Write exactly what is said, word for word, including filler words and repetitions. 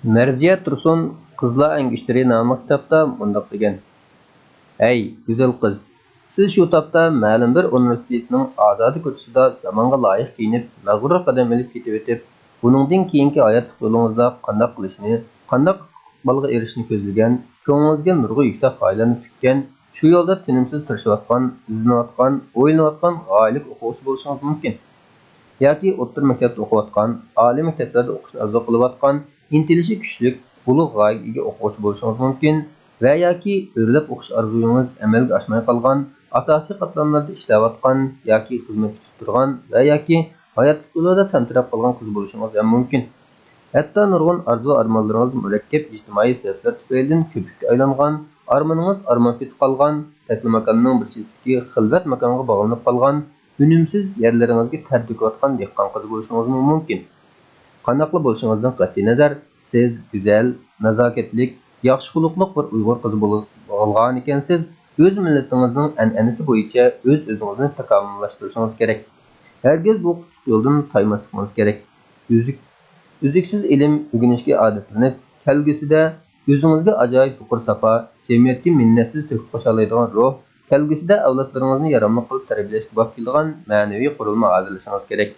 مەرزىيە تۇرسۇن قىزلار ئەڭگۈشتىرى ناملىق كىتابتا مۇنداق دېگەن: ھەي، گۈزەل قىز! سىز شۇ تاپتا مەلۇم بىر ئۇنىۋېرسىتېتنىڭ ئازادە كوچىسىدا زامانغا لايىق كىيىنىپ، مەغرۇر قەدەم ئېلىپ كېتىۋېتىپ، بۇنىڭدىن كېيىنكى ھاياتلىق يولىڭىزدا قانداق قىلىشنى، قانداق ئىستىقبالغا ئېرىشىشنى كۆزلىگەن، كۆڭلىڭىزگە نۇرغۇن يۈكسەك غايىلەرنى پۈككەن، شۇ يولدا تىنىمسىز تىرىشىۋاتقان، ئىزدىنىۋاتقان، ئويلىنىۋاتقان غايىلىك ئوقۇغۇچى بولۇشىڭىز مۇمكىن. ياكى ئوتتۇرا مەكتەپتە ئوقۇۋاتقان، ئالىي مەكتەپلەردە ئوقۇشنى ئارزۇ قىلىۋاتقان، ئىنتىلىشى كۈچلۈك، ئۇلۇغ غايىگە ئىگە ئوقۇغۇچى بولۇشىڭىز مۇمكىن ۋە ياكى ئۆرلەپ ئوقۇش ئارزۇيىڭىز ئەمەلگە ئاشماي قالغان، ئاساسىي قاتلاملاردا ئىشلەۋاتقان ياكى خىزمەت كۈتۈپ تۇرغان ۋە ياكى ھاياتلىق يولىدا تەمتىرەپ قالغان قىز بولۇشىڭىز ھەم مۇمكىن. ھەتتا نۇرغۇن ئارزۇ-ئارمانلىرىڭىز مۇرەككەپ ئىجتىمائىي سەۋەبلەر تۈپەيلىدىن كۆپۈككە ئايلانغان، ئارمىنىڭىز ئارمان پېتى قالغان، تەكلىماكاننىڭ بىر چېتىدىكى خىلۋەت ماكانغا باغلىنىپ قالغان، ئۈنۈمسىز يەرلىرىڭىزگە تەر تۆكۈۋاتقان دېھقان قىزى بولۇشىڭىزمۇ مۇمكىن. قانداقلا بولۇشىڭىزدىن قەتئىينەزەر، سىز گۈزەل، نازاكەتلىك، ياخشى خۇلقلۇق بىر ئۇيغۇر قىزى بولغانىكەنسىز، ئۆز مىللىتىڭىزنىڭ ئەنئەنىسى بويىچە ئۆز-ئۆزىڭىزنى تاكامۇللاشتۇرۇشىڭىز كېرەك. ھەرگىز بۇ قۇتلۇق يولدىن تايماسلىقىڭىز كېرەك. ئۈزۈك-، ئۈزۈكسىز ئىلىم ئۆگىنىشكە ئادەتلىنىپ، كەلگۈسىدە ئۆزىڭىزگە ئاجايىپ يۇقىرى ساپا، جەمئىيەتكە مىننەتسىز تۆھپە قوشالايدىغان روھ، كەلگۈسىدە ئەۋلادلىرىڭىزنى ياراملىق قىلىپ تەربىيەلەشكە باب كېلىدىغان مەنىۋى قۇرۇلما ھازىرلىشىڭىز كېرەك.